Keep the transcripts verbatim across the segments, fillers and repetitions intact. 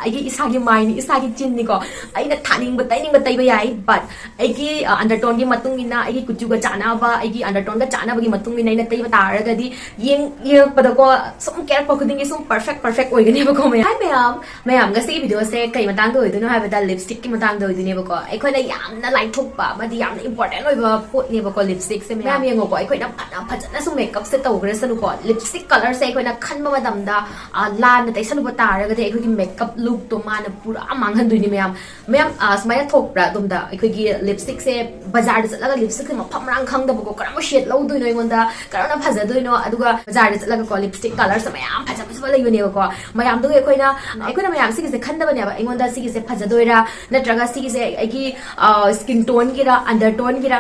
ꯑꯩꯒꯤ ꯏꯁꯥꯒꯤ ꯃꯥꯏꯅꯤ, ꯏꯁꯥꯒꯤ ꯆꯤꯟꯅꯤꯀꯣ꯫ ꯑꯩꯅ ꯊꯥꯅꯤꯡꯕ ꯇꯩꯅꯤꯡꯕ ꯇꯩꯕ ꯌꯥꯏ, but ꯑꯩꯒꯤ ꯑꯟꯗꯔꯇꯣꯟꯒꯤ ꯃꯇꯨꯡ ꯏꯟꯅ, ꯑꯩꯒꯤ ꯀꯨꯆꯨꯒ ꯆꯥꯟꯅꯕ, ꯑꯩꯒꯤ ꯑꯟꯗꯔꯇꯣꯟꯒ ꯆꯥꯟꯅꯕꯒꯤ ꯃꯇꯨꯡ ꯏꯟꯅ ꯑꯩꯅ ꯇꯩꯕ ꯇꯥꯔꯒꯗꯤ, ꯌꯦꯡ ꯌꯦꯡꯉꯛꯄꯗꯀꯣ, ꯁꯨꯝ ꯀꯦꯔꯛꯄ ꯈꯨꯗꯤꯡꯒꯤ ꯁꯨꯝ ꯄꯔꯐꯦꯛ ꯄꯔꯐꯦꯛ ꯑꯣꯏꯒꯅꯦꯕꯀꯣ ꯃꯌꯥꯝ꯫ ꯍꯥꯏ ꯃꯌꯥꯝ, ꯃꯌꯥꯝ, ꯉꯁꯤꯒꯤ ꯚꯤꯗꯤꯑꯣꯁꯦ ꯀꯩ ꯃꯇꯥꯡꯗ ꯑꯣꯏꯗꯣꯏꯅꯣ ꯍꯥꯏꯕꯗ, ꯂꯤꯞꯁꯇꯤꯛꯀꯤ ꯃꯇꯥꯡꯗ ꯑꯣꯏꯗꯣꯏꯅꯦꯕꯀꯣ꯫ ꯑꯩꯈꯣꯏꯅ ꯌꯥꯝꯅ ꯂꯥꯏꯊꯣꯛꯄ ꯑꯃꯗꯤ ꯌꯥꯝꯅ ꯏꯝꯄꯣꯔꯇꯦꯟ ꯑꯣꯏꯕ ꯄꯣꯠꯅꯦꯕꯀꯣ ꯂꯤꯞꯁꯇꯤꯛꯁꯦ꯫ ꯃꯌꯥꯝ ꯌꯦꯡꯉꯣꯀꯣ, ꯑꯩꯈꯣꯏꯅ ꯐꯅ ꯐꯖꯅꯁꯨ ꯃꯦꯀꯞꯁꯦ ꯇꯧꯈ꯭ꯔꯁꯅꯨꯀꯣ, ꯂꯤꯞꯁꯇꯤꯛ ꯀꯂꯔꯁꯦ ꯑꯩꯈꯣꯏꯅ ꯈꯟꯕ ꯃꯇꯝꯗ, ꯑ, ꯂꯥꯟꯅ ꯇꯩꯁꯜꯂꯨꯕ ꯇꯥꯔꯒꯗꯤ, ꯑꯩꯈꯣꯏꯒꯤ ꯃꯦꯀꯞ ꯂꯨꯛꯇꯣ ꯃꯥꯅ ꯄꯨꯔꯥ ꯃꯥꯡꯍꯟꯗꯣꯏꯅꯤ ꯃꯌꯥꯝ꯫ ꯃꯌꯥꯝ, ꯑ, ꯁꯨꯃꯥꯏꯅ ꯊꯣꯛꯄ꯭ꯔꯥ ꯑꯗꯣꯝꯗ? ꯑꯩꯈꯣꯏꯒꯤ ꯂꯤꯞꯁꯇꯤꯛꯁꯦ ꯕꯖꯥꯔꯗ ꯆꯠꯂꯒ ꯂꯤꯞꯁꯇꯤꯛꯁꯦ ꯃꯐꯝ ꯃꯔꯥꯡ ꯈꯪꯗꯕꯀꯣ, ꯀꯔꯝꯕ ꯁꯦꯠ ꯂꯧꯗꯣꯏꯅꯣ, ꯑꯩꯉꯣꯟꯗ ꯀꯔꯝꯅ ꯐꯖꯗꯣꯏꯅꯣ, ꯑꯗꯨꯒ ꯕꯖꯥꯔꯗ ꯆꯠꯂꯒꯀꯣ ꯂꯤꯞꯁꯇꯤꯛ ꯀꯂꯔꯁꯦ ꯃꯌꯥꯝ ꯐꯖ ꯐꯖꯕ ꯂꯩꯕꯅꯦꯕꯀꯣ꯫ ꯃꯌꯥꯝꯗꯨꯒꯤ ꯑꯩꯈꯣꯏꯅ, ꯑꯩꯈꯣꯏꯅ ꯃꯌꯥꯝ ꯁꯤꯒꯤꯁꯦ ꯈꯟꯗꯕꯅꯦꯕ, ꯑꯩꯉꯣꯟꯗ ꯁꯤꯒꯤꯁꯦ ꯐꯖꯗꯣꯏꯔꯥ, ꯅꯠꯇ꯭ꯔꯒ ꯁꯤꯒꯤꯁꯦ ꯑꯩꯒꯤ, ꯑ, ꯁ꯭ꯀꯤꯟ ꯇꯣꯟꯒꯤꯔ, ꯑꯟꯗꯔ ꯇꯣꯟꯒꯤꯔ?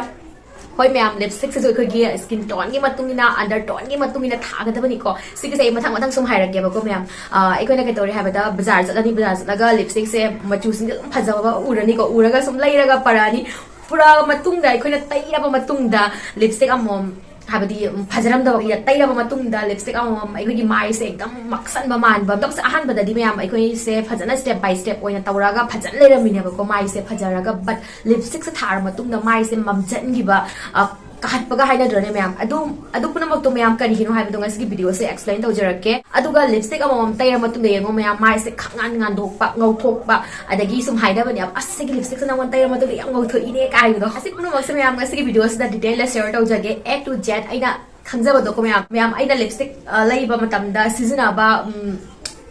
ꯍꯣꯏ ꯃꯌꯥꯝ, ꯂꯤꯞꯁꯇꯤꯛꯁꯤꯁꯨ ꯑꯩꯈꯣꯏꯒꯤ ꯁ꯭ꯀꯤꯟ ꯇꯣꯟꯒꯤ ꯃꯇꯨꯡ ꯏꯟꯅ, ꯑꯟꯗꯔ ꯇꯣꯟꯒꯤ ꯃꯇꯨꯡ ꯏꯟꯅ ꯊꯥꯒꯗꯕꯅꯤꯀꯣ꯫ ꯁꯤꯒꯤꯁꯦ ꯑꯩ ꯃꯊꯪ ꯃꯊꯪ ꯁꯨꯝ ꯍꯥꯏꯔꯛꯀꯦꯕꯀꯣ ꯃꯌꯥꯝ꯫ ꯑ, ꯑꯩꯈꯣꯏꯅ ꯀꯩ ꯇꯧꯔꯦ ꯍꯥꯏꯕꯗ, ꯕꯖꯥꯔ ꯆꯠꯂꯅꯤ, ꯕꯖꯥꯔ ꯆꯠꯂꯒ ꯂꯤꯞꯁꯇꯤꯛꯁꯦ ꯃꯆꯨꯁꯤꯡꯁꯦ ꯑꯗꯨꯝ ꯐꯖꯕ ꯎꯔꯅꯤꯀꯣ, ꯎꯔꯒ ꯁꯨꯝ ꯂꯩꯔꯒ ꯄꯔꯛꯑꯅꯤ꯫ ꯄꯨꯔꯛꯑꯕ ꯃꯇꯨꯡꯗ, ꯑꯩꯈꯣꯏꯅ ꯇꯩꯔꯕ ꯃꯇꯨꯡꯗ, ꯂꯤꯞꯁꯇꯤꯛ ꯑꯃꯃꯝ, ꯍꯥꯏꯕꯗꯤ, ꯎꯝ, ꯐꯖꯔꯝꯗꯕ, ꯇꯩꯔꯕ ꯃꯇꯨꯡꯗ ꯂꯤꯞꯁꯇꯤꯛ ꯑꯃꯃꯝ ꯑꯩꯈꯣꯏꯒꯤ ꯃꯥꯏꯁꯦ ꯑꯦꯛꯗꯝ ꯃꯛꯁꯟꯕ ꯃꯥꯟꯕ꯫ ꯃꯦꯀꯞꯁꯦ ꯑꯍꯥꯟꯕꯗꯗꯤ ꯃꯌꯥꯝ ꯑꯩꯈꯣꯏꯁꯦ ꯐꯖꯅ step by step ꯑꯣꯏꯅ ꯇꯧꯔꯒ ꯐꯖꯅ ꯂꯩꯔꯝꯃꯤꯅꯦꯕꯀꯣ, ꯃꯥꯏꯁꯦ ꯐꯖꯔꯒ꯫ But ꯂꯤꯞꯁꯇꯤꯛꯁꯦ ꯊꯥꯔ ꯃꯇꯨꯡꯗ ꯃꯥꯏꯁꯦ ꯃꯝꯖꯟꯈꯤꯕ, ꯑ, ꯀꯥꯍꯠꯄꯒ ꯍꯥꯏꯅꯗ꯭ꯔꯅꯦ ꯃꯌꯥꯝ? ꯑꯗꯨ, ꯑꯗꯨ ꯄꯨꯝꯅꯃꯛꯇꯣ ꯃꯌꯥꯝ ꯀꯔꯤꯒꯤꯅꯣ ꯍꯥꯏꯕꯗꯣ ꯉꯁꯤꯒꯤ ꯚꯤꯗꯤꯑꯣꯁꯦ ꯑꯦꯛꯁꯄ꯭ꯂꯦꯟ ꯇꯧꯖꯔꯛꯀꯦ꯫ ꯑꯗꯨꯒ ꯂꯤꯞꯁꯇꯤꯛ ꯑꯃꯃꯝ ꯇꯩꯔ ꯃꯇꯨꯡꯗ ꯌꯦꯡꯉꯣ ꯃꯌꯥꯝ, ꯃꯥꯏꯁꯦ ꯈꯪꯉꯥꯟ ꯉꯥꯟꯗꯣꯛꯄ, ꯉꯧꯊꯣꯛꯄ, ꯑꯗꯒꯤ ꯁꯨꯝ ꯍꯥꯏꯅꯕꯅꯦꯕ, "ꯑꯁ, ꯁꯤꯒꯤ ꯂꯤꯞꯁꯇꯤꯛꯁꯦ ꯅꯪꯉꯣꯟꯗ ꯇꯩꯔ ꯃꯇꯨꯡꯗ ꯌꯥꯝ ꯉꯧꯊꯣꯛꯏꯅꯦ" ꯀꯥꯏꯅꯗꯣ꯫ ꯑꯁꯤ ꯄꯨꯝꯅꯃꯛꯁꯦ ꯃꯌꯥꯝ ꯉꯁꯤꯒꯤ ꯚꯤꯗꯤꯑꯣꯁꯤꯗ ꯗꯤꯇꯦꯜꯗ ꯁꯤꯌꯔ ꯇꯧꯖꯒꯦ, A to Z ꯑꯩꯅ ꯈꯪꯖꯕꯗꯣꯀꯣ ꯃꯌꯥꯝ꯫ ꯃꯌꯥꯝ, ꯑꯩꯅ ꯂꯤꯞꯁꯇꯤꯛ, ꯑ, ꯂꯩꯕ ꯃꯇꯝꯗ ꯁꯤꯖꯤꯟꯅꯕ, ꯎꯝ,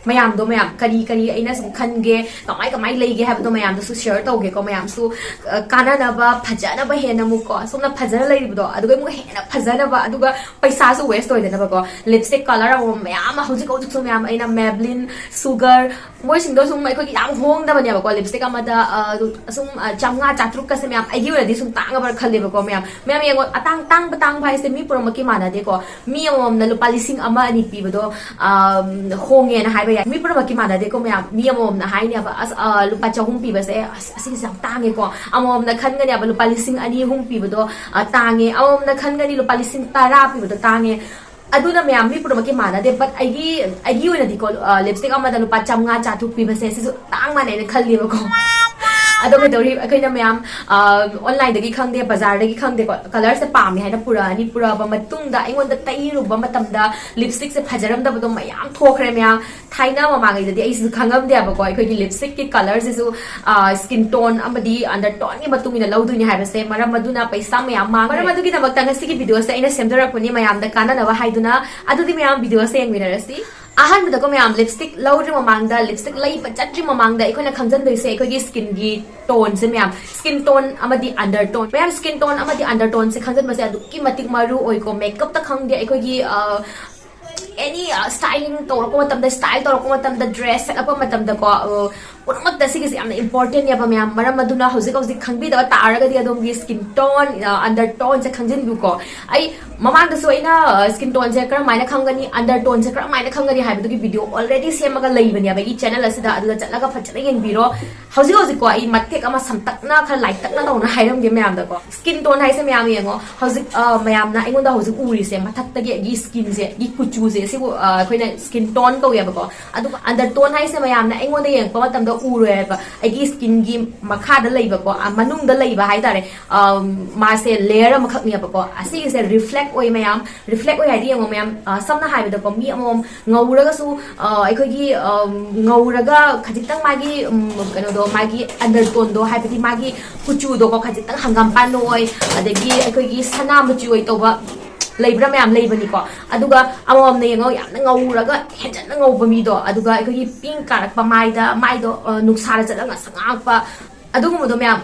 ꯃꯌꯥꯝꯗꯣ ꯃꯌꯥꯝ, ꯀꯔꯤ ꯀꯔꯤ ꯑꯩꯅ ꯁꯨꯝ ꯈꯟꯒꯦ, ꯀꯃꯥꯏ ꯀꯃꯥꯏ ꯂꯩꯒꯦ ꯍꯥꯏꯕꯗꯣ ꯃꯌꯥꯝꯗꯁꯨ ꯁꯤꯌꯔ ꯇꯧꯒꯦꯀꯣ꯫ ꯃꯌꯥꯝꯁꯨ, ꯑ, ꯀꯥꯟꯅꯅꯕ, ꯐꯖꯅꯕ ꯍꯦꯟꯅ ꯑꯃꯨꯛꯀꯣ, ꯁꯣꯝꯅ ꯐꯖꯅ ꯂꯩꯔꯤꯕꯗꯣ, ꯑꯗꯨꯒ ꯑꯃꯨꯛ ꯍꯦꯟꯅ ꯐꯖꯅꯕ, ꯑꯗꯨꯒ ꯄꯩꯁꯥꯁꯨ ꯋꯦꯁ ꯑꯣꯏꯗꯅꯕꯀꯣ꯫ ꯂꯤꯞꯁꯇꯤꯛ ꯀꯂꯔ ꯑꯃꯃꯝ ꯃꯌꯥꯝ ꯑꯃ ꯍꯧꯖꯤꯛ ꯍꯧꯖꯤꯛꯁꯨ ꯃꯌꯥꯝ ꯑꯩꯅ Maybelline, Sugar, ꯃꯣꯏꯁꯤꯡꯗꯣ ꯁꯨꯝ ꯑꯩꯈꯣꯏꯒꯤ ꯌꯥꯝ ꯍꯣꯡꯗꯕꯅꯦꯕꯀꯣ꯫ ꯂꯤꯞꯁꯇꯤꯛ ꯑꯃꯗ, ꯑ, ꯁꯨꯝ, ꯑ, ꯆꯥꯝꯃꯉꯥ, ꯆꯥꯇ꯭ꯔꯨꯛꯀꯁꯦ ꯃꯌꯥꯝ ꯑꯩꯒꯤ ꯑꯣꯏꯅꯗꯤ ꯁꯨꯝ ꯇꯥꯡꯉꯕ꯭ꯔꯥ ꯈꯜꯂꯦꯕꯀꯣ ꯃꯌꯥꯝ꯫ ꯃꯌꯥꯝ ꯌꯦꯡꯉꯣ, ꯑꯇꯥꯡ-, ꯇꯥꯡꯕ ꯇꯥꯡꯕ ꯍꯥꯏꯁꯦ ꯃꯤ ꯄꯨꯝꯅꯃꯛꯀꯤ ꯃꯥꯟꯅꯗꯦꯀꯣ꯫ ꯃꯤ ꯑꯃꯃꯝꯅ ꯂꯨꯄꯥ ꯂꯤꯁꯤꯡ ꯑꯃ ꯑꯅꯤ ꯄꯤꯕꯗꯣ, ꯑ, ꯍꯣꯡꯉꯦꯅ ꯍꯥꯏꯕ ꯌꯥꯏ꯫ ꯃꯤ ꯄꯨꯝꯅꯃꯛꯀꯤ ꯃꯥꯟꯅꯗꯦꯀꯣ ꯃꯌꯥꯝ꯫ ꯃꯤ ꯑꯃꯃꯝꯅ ꯍꯥꯏꯅꯦꯕ, "ꯑꯁ, ꯑ, ꯂꯨꯄꯥ ꯆꯍꯨꯝ ꯄꯤꯕꯁꯦ, ꯑꯁ, ꯑꯁꯤꯒꯤꯁꯦ ꯌꯥꯝ ꯇꯥꯡꯉꯦꯀꯣ"꯫ ꯑꯃꯃꯝꯅ ꯈꯟꯒꯅꯦꯕ, "ꯂꯨꯄꯥ ꯂꯤꯁꯤꯡ ꯑꯅꯤ ꯑꯍꯨꯝ ꯄꯤꯕꯗꯣ, ꯑ, ꯇꯥꯡꯉꯦ"꯫ ꯑꯃꯃꯝꯅ ꯈꯟꯒꯅꯤ, "ꯂꯨꯄꯥ ꯂꯤꯁꯤꯡ ꯇꯔꯥ ꯄꯤꯕꯗꯣ ꯇꯥꯡꯉꯦ"꯫ ꯑꯗꯨꯅ ꯃꯌꯥꯝ ꯃꯤ ꯄꯨꯝꯅꯃꯛꯀꯤ ꯃꯥꯟꯅꯗꯦ, but ꯑꯩꯒꯤ ꯑꯩꯒꯤ ꯑꯣꯏꯅꯗꯤꯀꯣ, ꯂꯤꯞꯁꯇꯤꯛ ꯑꯃꯗ ꯂꯨꯄꯥ ꯆꯥꯝꯃꯉꯥ ꯆꯥꯇ꯭ꯔꯨꯛ ꯄꯤꯕꯁꯦ ꯁꯤꯁꯨ ꯇꯥꯡ ꯃꯥꯟꯅꯩꯅ ꯈꯜꯂꯦꯕꯀꯣ. ꯑꯗꯣ ꯀꯩꯗꯧꯔꯤ, ꯑꯩꯈꯣꯏꯅ ꯃꯌꯥꯝ ꯑꯣꯟꯂꯥꯏꯟꯗꯒꯤ ꯈꯪꯗꯦ, ꯕꯖꯥꯔꯗꯒꯤ ꯈꯪꯗꯦꯀꯣ, ꯀꯂꯔꯁꯦ ꯄꯥꯝꯃꯦ ꯍꯥꯏꯅ ꯄꯨꯔꯛꯑꯅꯤ. ꯄꯨꯔꯛꯑꯕ ꯃꯇꯨꯡꯗ ꯑꯩꯉꯣꯟꯗ ꯇꯩꯔꯨꯕ ꯃꯇꯝꯗ ꯂꯤꯞꯁꯇꯤꯛꯁꯦ ꯐꯖꯔꯝꯗꯕꯗꯣ ꯃꯌꯥꯝ ꯊꯣꯛꯈ꯭ꯔꯦ ꯃꯌꯥꯝ. ꯊꯥꯏꯅ ꯃꯃꯥꯡꯉꯩꯗꯗꯤ ꯑꯩꯁꯨ ꯈꯪꯉꯝꯗꯦꯕꯀꯣ, ꯑꯩꯈꯣꯏꯒꯤ ꯂꯤꯞꯁꯇꯤꯛꯀꯤ ꯀꯂꯔꯁꯤꯁꯨ ꯁ꯭ꯀꯤꯟ ꯇꯣꯟ ꯑꯃꯗꯤ ꯑꯟꯗꯔ ꯇꯣꯟꯒꯤ ꯃꯇꯨꯡ ꯏꯟꯅ ꯂꯧꯗꯣꯏꯅꯤ ꯍꯥꯏꯕꯁꯦ. ꯃꯔꯝ ꯑꯗꯨꯅ ꯄꯩꯁꯥ ꯃꯌꯥꯝ ꯃꯥꯡꯉꯦ. ꯃꯔꯝ ꯑꯗꯨꯒꯤꯗꯃꯛꯇ ꯉꯁꯤꯒꯤ ꯚꯤꯗꯤꯑꯣꯁꯦ ꯑꯩꯅ ꯁꯦꯝꯖꯔꯛꯄꯅꯤ, ꯃꯌꯥꯝꯗ ꯀꯥꯟꯅꯅꯕ ꯍꯥꯏꯗꯨꯅ. ꯑꯗꯨꯗꯤ ꯃꯌꯥꯝ ꯚꯤꯗꯤꯑꯣꯁꯦ ꯌꯦꯡꯃꯤꯟꯅꯔꯁꯤ. ꯑꯍꯥꯟꯕꯗꯀꯣ ꯃꯌꯥꯝ, ꯂꯤꯞꯁꯇꯤꯛ ꯂꯧꯗ꯭ꯔꯤ ꯃꯃꯥꯡꯗ, ꯂꯤꯞꯁꯇꯤꯛ ꯂꯩꯕ ꯆꯠꯇ꯭ꯔꯤ ꯃꯃꯥꯡꯗ ꯑꯩꯈꯣꯏꯅ ꯈꯪꯖꯤꯟꯗꯣꯏꯁꯦ ꯑꯩꯈꯣꯏꯒꯤ ꯁ꯭ꯀꯤꯟꯒꯤ ꯇꯣꯟꯁꯦ ꯃꯌꯥꯝ. ꯁ꯭ꯀꯤꯟ ꯇꯣꯟ ꯑꯃꯗꯤ ꯑꯟꯗꯔ ꯇꯣꯟ. ꯃꯌꯥꯝ, ꯁ꯭ꯀꯤꯟ ꯇꯣꯟ ꯑꯃꯗꯤ ꯑꯟꯗꯔ ꯇꯣꯟꯁꯦ ꯈꯪꯖꯤꯟꯕꯁꯦ ꯑꯗꯨꯛꯀꯤ ꯃꯇꯤꯛ ꯃꯔꯨ ꯑꯣꯏꯀꯣ. ꯃꯦꯀꯞꯇ ꯈꯪꯗꯦ, ꯑꯩꯈꯣꯏꯒꯤ ꯑꯦꯅꯤ ꯁ꯭ꯇꯥꯏꯂꯤꯡ ꯇꯧꯔꯛꯄ ꯃꯇꯝꯗ, ꯁ꯭ꯇꯥꯏꯜ ꯇꯧꯔꯛꯄ ꯃꯇꯝꯗ, ꯗ꯭ꯔꯦꯁ ꯁꯦꯠꯂꯛꯄ ꯃꯇꯝꯗꯀꯣ, ꯑ, ꯄꯨꯝꯅꯃꯛꯇ ꯁꯤꯒꯤꯁꯦ ꯌꯥꯝꯅ ꯏꯝꯄꯣꯔꯇꯦꯟꯅꯦꯕ ꯃꯌꯥꯝ. ꯃꯔꯝ ꯑꯗꯨꯅ ꯍꯧꯖꯤꯛ ꯍꯧꯖꯤꯛ ꯈꯪꯕꯤꯗꯕ ꯇꯥꯔꯒꯗꯤ ꯑꯗꯣꯝꯒꯤ ꯁ꯭ꯀꯤꯟ ꯇꯣꯟ, ꯑꯟꯗꯔ ꯇꯣꯟꯁꯦ ꯈꯪꯖꯤꯟꯕꯤꯌꯨꯀꯣ. ꯑꯩ ꯃꯃꯥꯡꯗꯁꯨ ꯑꯩꯅ ꯁ꯭ꯀꯤꯟ ꯇꯣꯟꯁꯦ ꯀꯔꯝꯍꯥꯏꯅ ꯈꯪꯒꯅꯤ, ꯑꯟꯗꯔ ꯇꯣꯟꯁꯦ ꯀꯔꯝꯍꯥꯏꯅ ꯈꯪꯒꯅꯤ ꯍꯥꯏꯕꯗꯨꯒꯤ ꯚꯤꯗꯤꯑꯣ ꯑꯣꯜꯔꯦꯗꯤ ꯁꯦꯝꯃꯒ ꯂꯩꯕꯅꯦꯕ ꯑꯩꯒꯤ ꯆꯦꯅꯦꯜ ꯑꯁꯤꯗ, ꯑꯗꯨꯗ ꯆꯠꯂꯒ ꯐꯖꯅ ꯌꯦꯡꯕꯤꯔꯣ. ꯍꯧꯖꯤꯛ ꯍꯧꯖꯤꯛꯀꯣ ꯑꯩ ꯃꯇꯦꯛ ꯑꯃ ꯁꯝꯇꯛꯅ ꯈꯔ ꯂꯥꯏꯇꯛꯅ ꯇꯧꯅ ꯍꯥꯏꯔꯝꯒꯦ ꯃꯌꯥꯝꯗꯀꯣ. ꯁ꯭ꯀꯤꯟ ꯇꯣꯟ ꯍꯥꯏꯁꯦ ꯃꯌꯥꯝ ꯌꯦꯡꯉꯣ, ꯍꯧꯖꯤꯛ ꯑ, ꯃꯌꯥꯝꯅ ꯑꯩꯉꯣꯟꯗ ꯍꯧꯖꯤꯛ ꯎꯔꯤꯁꯦ, ꯃꯊꯛꯇꯒꯤ ꯑꯩꯒꯤ ꯁ꯭ꯀꯤꯟꯁꯦ, ꯑꯩꯒꯤ ꯀꯨꯆꯨꯁꯦ, ꯁꯤꯕꯨ ꯑ, ꯑꯩꯈꯣꯏꯅ ꯁ꯭ꯀꯤꯟ ꯇꯣꯟ ꯀꯧꯋꯦꯕꯀꯣ. ꯑꯗꯨꯒ ꯑꯟꯗꯔ ꯇꯣꯟ ꯍꯥꯏꯁꯦ ꯃꯌꯥꯝꯅ ꯑꯩꯉꯣꯟꯗ ꯌꯦꯡꯉꯛꯄ ꯃꯇꯝꯗ ꯎꯔꯣꯏꯕ, ꯑꯩꯒꯤ ꯁ꯭ꯀꯤꯟꯒꯤ ꯃꯈꯥꯗ ꯂꯩꯕꯀꯣ, ꯑ, ꯃꯅꯨꯡꯗ ꯂꯩꯕ ꯍꯥꯏꯇꯥꯔꯦ. ꯑ, ꯃꯥꯁꯦ ꯂꯦꯌꯔ ꯑꯃꯈꯛꯅꯦꯕꯀꯣ. ꯑꯁꯤꯒꯤꯁꯦ ꯔꯤꯐ꯭ꯂꯦꯛ ꯑꯣꯏ ꯃꯌꯥꯝ. ꯔꯤꯐ꯭ꯂꯦꯛ ꯑꯣꯏ ꯍꯥꯏꯗꯤ ꯌꯦꯡꯉꯣ ꯃꯌꯥꯝ, ꯑ, ꯁꯝꯅ ꯍꯥꯏꯕꯗꯀꯣ, ꯃꯤ ꯑꯃꯃꯝ ꯉꯧꯔꯒꯁꯨ, ꯑ, ꯑꯩꯈꯣꯏꯒꯤ, ꯑ, ꯉꯧꯔꯒ ꯈꯖꯤꯛꯇꯪ ꯃꯥꯒꯤ, ꯎꯝ, ꯀꯩꯅꯣꯗꯣ, ꯃꯥꯒꯤ ꯑꯟꯗꯔ ꯇꯣꯟꯗꯣ, ꯍꯥꯏꯕꯗꯤ ꯃꯥꯒꯤ ꯀꯨꯆꯨꯗꯣꯀꯣ ꯈꯖꯤꯛꯇꯪ ꯍꯪꯒꯥꯝꯄꯥꯟ ꯑꯣꯏ, ꯑꯗꯒꯤ ꯑꯩꯈꯣꯏꯒꯤ ꯁꯅꯥ ꯃꯆꯨ ꯑꯣꯏ ꯇꯧꯕ ꯂꯩꯕ꯭ꯔꯥ ꯃꯌꯥꯝ ꯂꯩꯕꯅꯤꯀꯣ. ꯑꯗꯨꯒ ꯑꯃꯃꯝꯅ ꯌꯦꯡꯉꯣ, ꯌꯥꯝꯅ ꯉꯧꯔꯒ ꯍꯦꯟꯖꯟꯅ ꯉꯧꯕ ꯃꯤꯗꯣ, ꯑꯗꯨꯒ ꯑꯩꯈꯣꯏꯒꯤ ꯄꯤꯡ ꯀꯥꯔꯛꯄ ꯃꯥꯏꯗ, ꯃꯥꯏꯗꯣ, ꯑ, ꯅꯨꯡꯁꯥꯗ ꯆꯠꯂꯒ ꯉꯥꯡꯁꯪ ꯉꯥꯡꯉꯛꯄ, ꯑꯗꯨꯒꯨꯝꯕꯗꯣ ꯃꯌꯥꯝ.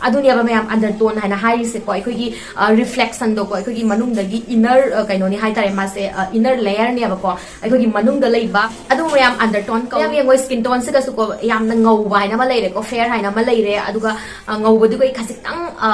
ꯑꯗꯨꯅꯦꯕ ꯃꯌꯥꯝ ꯑꯟꯗꯔ ꯇꯣꯟ ꯍꯥꯏꯅ ꯍꯥꯏꯔꯤꯁꯦꯀꯣ, ꯑꯩꯈꯣꯏꯒꯤ, ꯑ, ꯔꯤꯐ꯭ꯂꯦꯛꯁꯟꯗꯣꯀꯣ, ꯑꯩꯈꯣꯏꯒꯤ ꯃꯅꯨꯡꯗꯒꯤ ꯏꯟꯅꯔ, ꯑ, ꯀꯩꯅꯣꯅꯤ ꯍꯥꯏꯇꯥꯔꯦ ꯃꯥꯁꯦ, ꯑ, ꯏꯟꯅꯔ ꯂꯦꯌꯔꯅꯦꯕꯀꯣ, ꯑꯩꯈꯣꯏꯒꯤ ꯃꯅꯨꯡꯗ ꯂꯩꯕ. ꯑꯗꯨ ꯃꯌꯥꯝ ꯑꯟꯗꯔ ꯇꯣꯟ ꯀꯧꯏ. ꯃꯌꯥꯝ ꯌꯦꯡꯉꯣ, ꯁ꯭ꯀꯤꯟ ꯇꯣꯟꯁꯤꯗꯁꯨꯀꯣ ꯌꯥꯝꯅ ꯉꯧꯕ ꯍꯥꯏꯅ ꯑꯃ ꯂꯩꯔꯦꯀꯣ, ꯐꯦꯌꯔ ꯍꯥꯏꯅ ꯑꯃ ꯂꯩꯔꯦ, ꯑꯗꯨꯒ, ꯑ, ꯉꯧꯕꯗꯨꯒ ꯑꯩ ꯈꯖꯤꯛꯇꯪ, ꯑ,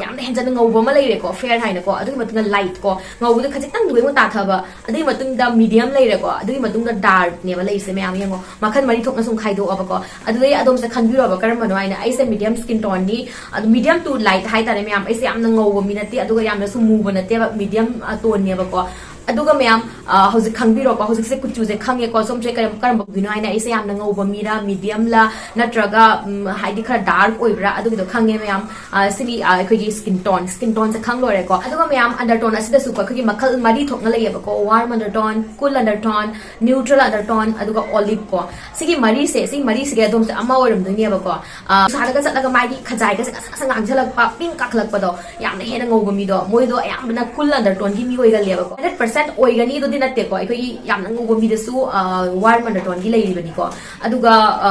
ꯌꯥꯝꯅ ꯍꯦꯟꯖꯟꯅ ꯉꯧꯕ ꯑꯃ ꯂꯩꯔꯦꯀꯣ, ꯐꯦꯌꯔ ꯍꯥꯏꯅꯀꯣ. ꯑꯗꯨꯒꯤ ꯃꯇꯨꯡꯗ ꯂꯥꯏꯠ ꯀꯣ, ꯉꯧꯕꯗꯨ ꯈꯖꯤꯛꯇꯪ ꯂꯣꯏꯅ ꯇꯥꯊꯕ. ꯑꯗꯨꯒꯤ ꯃꯇꯨꯡꯗ ꯃꯤꯗꯤꯌꯝ ꯂꯩꯔꯦꯀꯣ, ꯑꯗꯨꯒꯤ ꯃꯇꯨꯡꯗ ꯗꯥꯔꯛꯅꯦꯕ ꯂꯩꯔꯤꯁꯦ ꯃꯌꯥꯝ ꯌꯦꯡꯉꯣ, ꯃꯈꯜ ꯃꯔꯤ ꯊꯣꯛꯅ ꯁꯨꯝ ꯈꯥꯏꯗꯣꯛꯑꯕꯀꯣ. ꯑꯗꯨꯗꯩ ꯑꯗꯣꯝꯁꯦ ꯈꯟꯕꯤꯔꯣꯕ ꯀꯔꯝꯕꯅꯣ ꯍꯥꯏꯅ. ꯑꯩꯁꯦ ꯃꯤꯗꯤꯌꯝ ꯁ꯭ꯀꯤꯟ ꯇꯣꯟꯅꯤ, ꯑꯗꯨ ꯃꯤꯗꯤꯌꯝ ꯇꯨ ꯂꯥꯏꯠ ꯍꯥꯏꯇꯥꯔꯦ ꯃꯌꯥꯝ. ꯑꯩꯁꯦ ꯌꯥꯝꯅ ꯉꯧꯕ ꯃꯤ ꯅꯠꯇꯦ, ꯑꯗꯨꯒ ꯌꯥꯝꯅꯁꯨ ꯃꯨꯕ ꯅꯠꯇꯦꯕ, ꯃꯤꯗꯤꯌꯝ, ꯑ, ꯇꯣꯟꯅꯦꯕꯀꯣ. ꯑꯗꯨꯒ ꯃꯌꯥꯝ, ꯑ, ꯍꯧꯖꯤꯛ ꯈꯪꯕꯤꯔꯣꯀꯣ, ꯍꯧꯖꯤꯛꯁꯦ ꯀꯨꯆꯨꯁꯦ ꯈꯪꯉꯦꯀꯣ, ꯁꯣꯝꯁꯦ ꯀꯔꯝ-, ꯀꯔꯝꯕ ꯃꯤꯅꯣ ꯍꯥꯏꯅ꯫ ꯑꯩꯁꯦ ꯌꯥꯝꯅ ꯉꯧꯕ ꯃꯤꯔꯥ, ꯃꯤꯗꯤꯌꯝꯂꯥ, ꯅꯠꯇ꯭ꯔꯒ, ꯎꯝ, ꯍꯥꯏꯗꯤ ꯈꯔ ꯗꯥꯔꯛ ꯑꯣꯏꯕ꯭ꯔꯥ, ꯑꯗꯨꯒꯤꯗꯣ ꯈꯪꯉꯦ ꯃꯌꯥꯝ꯫ ꯑ, ꯁꯤꯒꯤ, ꯑ, ꯑꯩꯈꯣꯏꯒꯤ ꯁ꯭ꯀꯤꯟ ꯇꯣꯟ, ꯁ꯭ꯀꯤꯟ ꯇꯣꯟꯁꯦ ꯈꯪ ꯂꯣꯏꯔꯦꯀꯣ꯫ ꯑꯗꯨꯒ ꯃꯌꯥꯝ, ꯑꯟꯗꯔꯇꯣꯟ ꯑꯁꯤꯗꯁꯨꯀꯣ ꯑꯩꯈꯣꯏꯒꯤ ꯃꯈꯜ ꯃꯔꯤ ꯊꯣꯛꯅ ꯂꯩꯌꯦꯕꯀꯣ: ꯋꯥꯔꯝ ꯑꯟꯗꯔꯇꯣꯟ, ꯀꯨꯜ ꯑꯟꯗꯔꯇꯣꯟ, ꯅ꯭ꯌꯨꯇ꯭ꯔꯦꯜ ꯑꯟꯗꯔꯇꯣꯟ, ꯑꯗꯨꯒ ꯑꯣꯂꯤꯞ ꯀꯣ꯫ ꯁꯤꯒꯤ ꯃꯔꯤꯁꯦ, ꯁꯤ ꯃꯔꯤꯁꯤꯒꯤ ꯑꯗꯣꯝꯁꯦ ꯑꯃ ꯑꯣꯏꯔꯝꯗꯣꯏꯅꯦꯕꯀꯣ꯫ ꯑ, ꯅꯨꯡꯁꯥꯗꯒ ꯆꯠꯂꯒ ꯃꯥꯒꯤ ꯈꯖꯥꯏꯒꯁꯦ ꯉꯁꯪ ꯉꯁꯪ ꯉꯥꯡꯁꯤꯜꯂꯛꯄ, ꯄꯤꯡ ꯀꯥꯈꯠꯂꯛꯄꯗꯣ, ꯌꯥꯝꯅ ꯍꯦꯟꯅ ꯉꯧꯕ ꯃꯤꯗꯣ, ꯃꯣꯏꯗꯣ ꯑꯌꯥꯝꯕꯅ ꯀꯨꯜ ꯑꯟꯗꯔꯇꯣꯟꯒꯤ ꯃꯤ ꯑꯣꯏꯒꯜꯂꯦꯕꯀꯣ꯫ ꯍꯟꯗ꯭ꯔꯦꯠ ꯄꯔꯁꯦꯟ ꯑꯣꯏꯒꯅꯤ ꯑꯗꯨꯗꯤ ꯅꯠꯇꯦꯀꯣ, ꯑꯩꯈꯣꯏꯒꯤ ꯌꯥꯝꯅ ꯉꯧꯕ ꯃꯤꯗꯁꯨ, ꯑ, ꯋꯥꯔꯝ ꯑꯟꯗꯔꯇꯣꯟꯒꯤ ꯂꯩꯔꯤꯕꯅꯤꯀꯣ꯫ ꯑꯗꯨꯒ, ꯑ,